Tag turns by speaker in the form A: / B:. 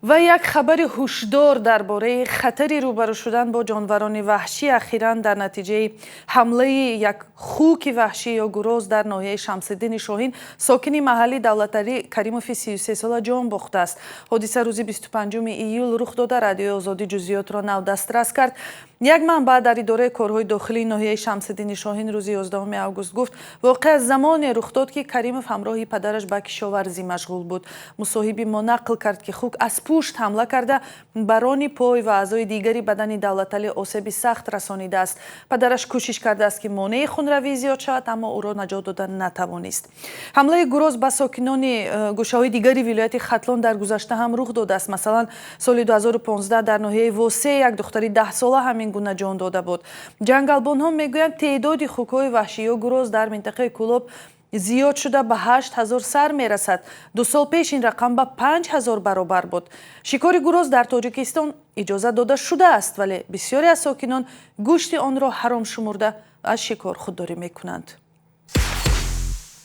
A: Ва як хабари ҳушдор дар бораи хатари рӯбарӯ шудан бо ҷонварони ваҳшӣ. Ахиран дар натиҷаи ҳамлаи як хуки ваҳшӣ ё гуроз дар ноҳияи Шамсиддини Шоҳин сокини маҳаллӣ Давлаталӣ Каримови 33сола ҷон бохтааст. Ҳодиса рӯзи 25 июл рух дода. Радиои Озодӣ ҷузъиётро нав дастрас кард. Як манбаъ дар идораи корҳои дохилии ноҳияи Шамсиддини Шоҳин рӯзи 11 август гуфт, воқеа замоне рух дод, ки Каримов ҳамроҳи падараш ба кишоварзӣ машғул буд. Мусоҳиби мо нақл кард, ки хук аз пушт ҳамла карда, ба рони пой ва аъзои дигари бадани Давлаталӣ осеби сахт расонидааст. Падараш кӯшиш кардааст, ки монеи хунравӣ зиёд шавад, аммо ӯро наҷот дода натавонист. Ҳамлаи гуроз ба сокинони гӯшаҳои дигари вилояти Хатлон дар гузашта ҳам рух додааст. Масалан, соли 2015 дар ноҳияи Восе як духтари 10сола ҳамин гуна ҷон дода буд. Ҷангалбонҳо мегӯянд, теъдоди хукҳои ваҳшӣ ё гуроз дар минтақаи Кӯлоб зиёд шуда, ба 8000 сар мерасад. 2 сол пеш ин рақам ба 5000 баробар буд. Шикори гуроз дар Тоҷикистон иҷозат дода шудааст, вале бисёре аз сокинон гӯшти онро ҳаром шумурда, аз шикор худдорӣ мекунанд.